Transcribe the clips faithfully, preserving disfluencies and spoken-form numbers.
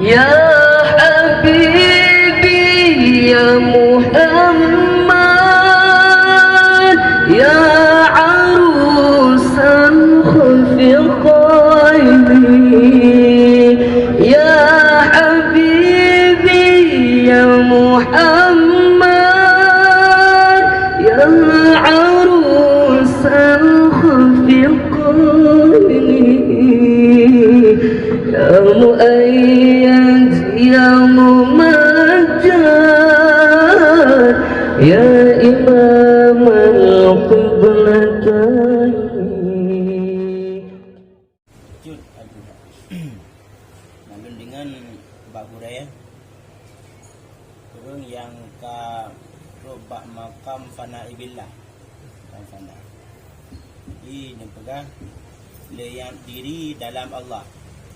يا حبيبي يا محمد، يا عروس الخفقين، يا حبيبي يا محمد، يا عروس الخفقين، يا مؤيد يا ممجد، يا إمام القبلتين. Cut, aduh. Maklum dengan Pak Gurèe, ureueng nyang ka trôk bak makam fana ibillah. Makam fana. Jadi, neupeugah, leunyap diri dalam Allah.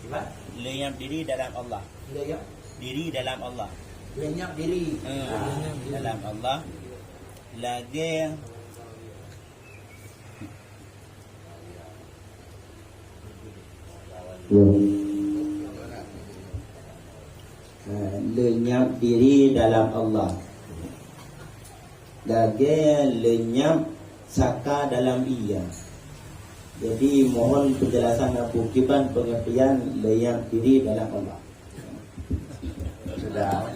Siapa? Leunyap diri dalam Allah. Leunyap? Diri dalam Allah. Leunyap diri. Ha, dalam Allah. Lagèe Ya. Ha, leunyap diri dalam Allah. Lagèe leunyap saka dalam ie. Jadi, mohon penjelasan Abu Kiban pengertian leunyap diri dalam Allah. Sudah.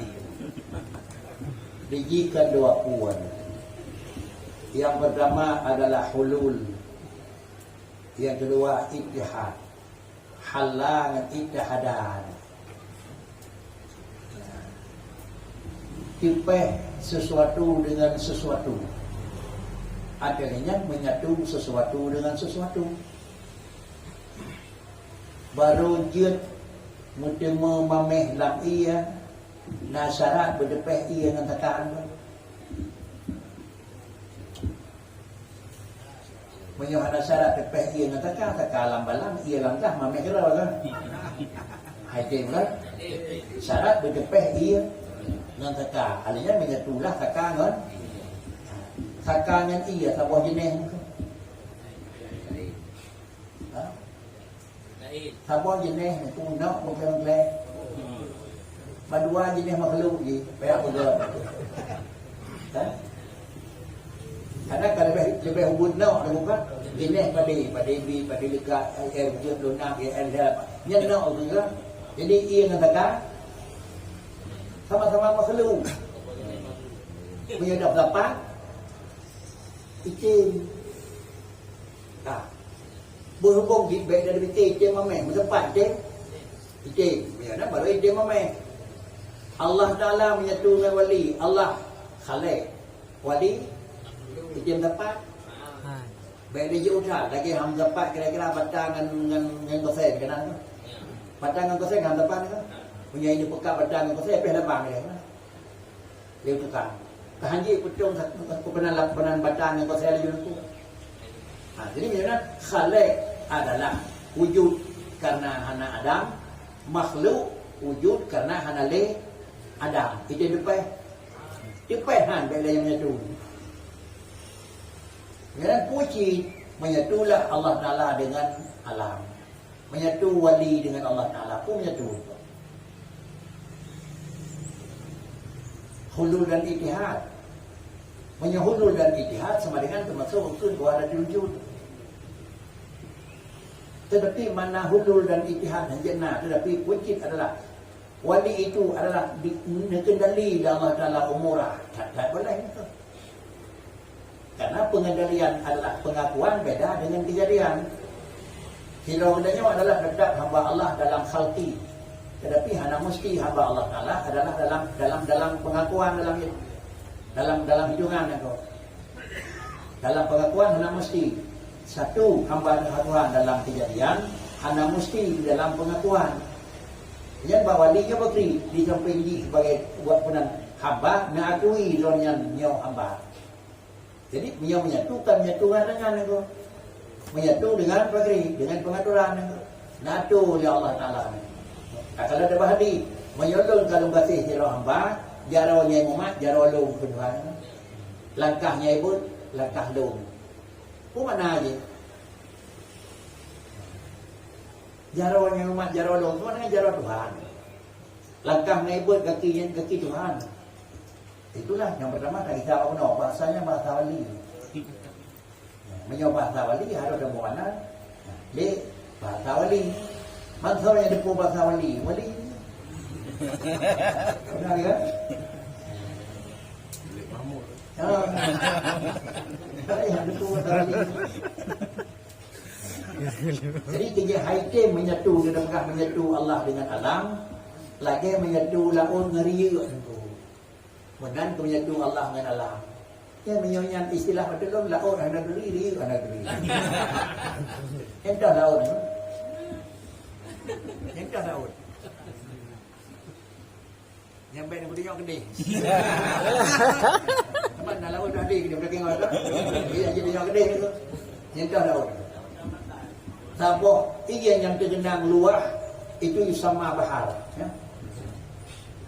Dijikan dua puan. Yang pertama adalah hulul. Yang kedua ittihad. Halla ngon ittihada. Tipéh sesuatu dengan sesuatu. Artinya menyatu sesuatu dengan sesuatu. Barô jeuet meuteumé maméh lam ie, na syarat beutipéh ie ngon saka. Meunyoe hana syarat tipéh ie ngon saka, saka lam balang, ie lam gah, maméh keudroe kan? Hai tem kan? Syarat beutipéh ie ngon saka. Artinya meunyoe tulah saka ngon, saka ngon ie saboh jeunèh. Ha? Saboh jeunèh nyoe, nok meugleng-gleng. Mandua jeunèh makhluk jih, payah peugah. Ha? Karena ka leubeh, leubeh ubit nok, bukan? Jeunèh padé, padé bi, padé leuka, air jeuet lona, air lhèe. Nyan nok peugah. Jadi, ie ngon saka sama-sama makhluk. Meunyoe dah dapat, item. Ka. Beuhubong jih bèk dari item, item maméh, meuteumpat item. Item. Ya, nah, baru item maméh. Allah Taala menyatu ngon wali. Allah Khaliq. Wali item teumpat. Bèk dijeuet udah, lagèe ham teumpat kira-kira bata ngon, ngon, ngon kosen, keunan tu. Bata ngon kosen ham teumpat tu. Punya ini peuka bata ngon kosen, pih labang dia. Lé tukang. Ka hanjeuet peutong sa-, peunan lap-, peunan batang nyang kosé laju nangku. Ha, jadi, meunyoe Khaliq adalah wujud karena hana adam, makhluk wujud karena hana lé adam. Itu teupeh. Teupeh han bèk lé nyang menyatu. Nyan puji menyatulah Allah Taala dengan alam. Menyatu wali dengan Allah Taala pun menyatu. Hulul dan ittihad. Meunyoe hulul dan ittihad sama dengan termasuk rukun dua dan wujud. Tetapi mana hulul dan ittihad hanya na, tetapi wujud adalah wali itu adalah di, dikendali oleh Allah Taala umurah. Tak, tak boleh itu. Karena pengendalian adalah pengakuan beda dengan kejadian. Sidroe geutanyoe adalah tetap hamba Allah dalam khalqi, tetapi hana mesti hamba Allah Taala adalah dalam, dalam, dalam pengakuan dalam, dalam, dalam hitungan itu. Dalam pengakuan hana mesti satu hamba Tuhan dalam kejadian, hana mesti di dalam pengakuan. Nyan bak wali nyoe beukri di samping jih sebagai buat peunan hamba, mengakui droe nyan nyoe hamba. Jadi, meunyoe menyatu, kan menyatu dengan, dengan itu. Menyatu dengan pagri, dengan pengaturan itu. Natu oleh Allah Taala. Nah, kalau ada bahadi, meunyoe lôn ka lôn gaséh sidroe hamba, jaroe nyang mumat, jaroe lôn keu Tuhan. Langkah nyang ibot, langkah lôn. Peue makna jih? Jaroe nyang mumat, jaroe lôn, peue makna jaroe Tuhan? Langkah ngon ibuet gaki nyan gaki Tuhan. Itulah nyang pertama ka gisa awak bunoe, bahasanya bahasa wali. Meunyoe bahasa wali harôh teumakna, lé bahasa wali. Bansa nyang teupeue bahasa wali, wali. Beuna kan? Ha. Nyang teupeue bahasa wali. Jadi, keujeuet hai tem menyatu, kita peugah menyatu Allah dengan alam, lagèe menyatu laôt ngon rieuk. Meunan keu menyatu Allah ngon alam. Ya, meunyoe nyan istilah beutôi lôn, laôt hana geuri, rieuk hana geuri. Nyang toh laôt. Nyang toh laôt. Nyang bèk neupeuduek keudeh. Teman na laôt dah deh, dia berarti ngau dah. Dia jadi nyang keudeh tu. Nyang toh laôt. Saboh ié nyang teugeunang luwah, itu yusamma bahar, ya.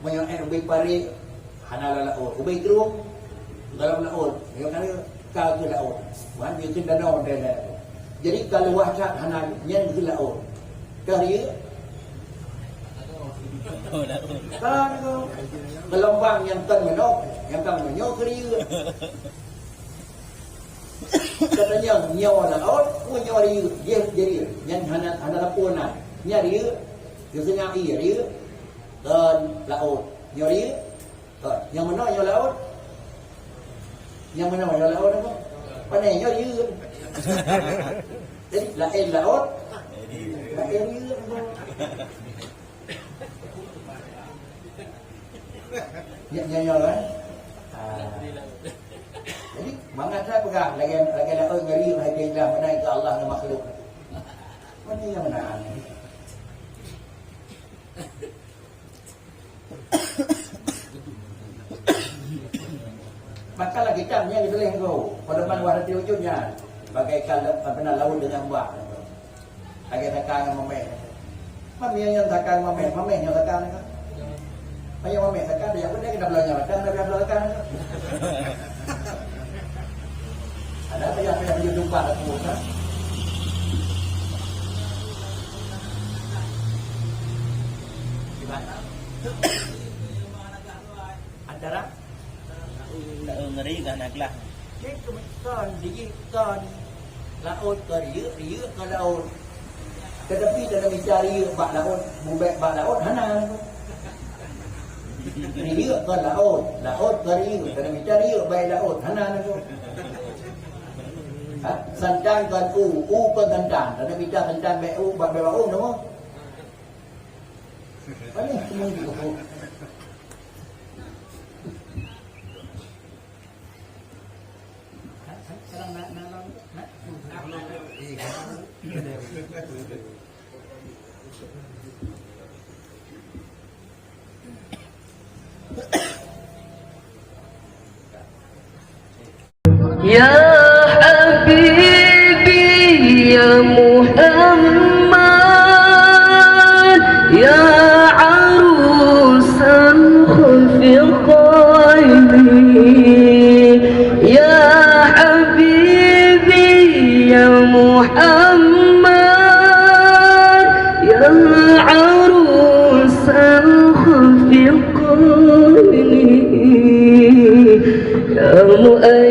Meunyoe ubé parek, hana lam laôt. Ubé krueng, dalam laôt. Meunyoe ka, ka keu laôt. Wan, dia keu danau, dan lain-lain. Jadi, ka luwah that hana, nyan keu laôt. Ka rieuk? Ka, geulumbang nyang kon meunoe, nyang ka meunoe nyoe keu rieuk. Katanya nyoe laôt, oh, nyoe rieuk, jih jadi. Nyan hana, hana lapor na. Nyan rieuk, geuseungat ié rieuk, kon laôt. Nyoe rieuk, kon. Nyang meunoe nyoe laôt. Nyang meunoe nyoe laôt apa? Pane nyoe rieuk. Jadi, laén laôt, laén rieuk. Ya, ya, ya, kan? Ah. Jadi, mangat saya peugah, lagèe, lagèe laôt ngon rieuk, hai keu Allah, meunan keu Allah ngon makhluk. Mana yang mana? Maka lagi tam nyang geutuléh nyoe, pada man wah hati ujung nyan, bagaikan la-, apa na, laut dengan bak. Lagèe saka ngon mamèh. Mamèh nyan saka ngon mamèh, mamèh nyan saka ngon. Payah mamèh saka, dia pun dia kena belanja makan, dia belanja makan. Ada payah, payah beli jumpa aku, kan? Antara? Laôt ngon rieuk hana glah. Jadi, kon rieuk kon laôt, kon rieuk, rieuk kon laôt. Tetapi dalam mita rieuk bak laôt, bubek bak laôt, hana. Rieuk kon laôt, laôt kon rieuk, dalam mita rieuk bak laôt, hana. Ha? Santan kon u, u kon santan, dalam mita santan bak u, bak, bak u, nama? Paling seminggu. يا حبيبي يا محمد، يا عروس الخفقين. يا حبيبي يا محمد، يا عروس الخفقين. يا مؤيد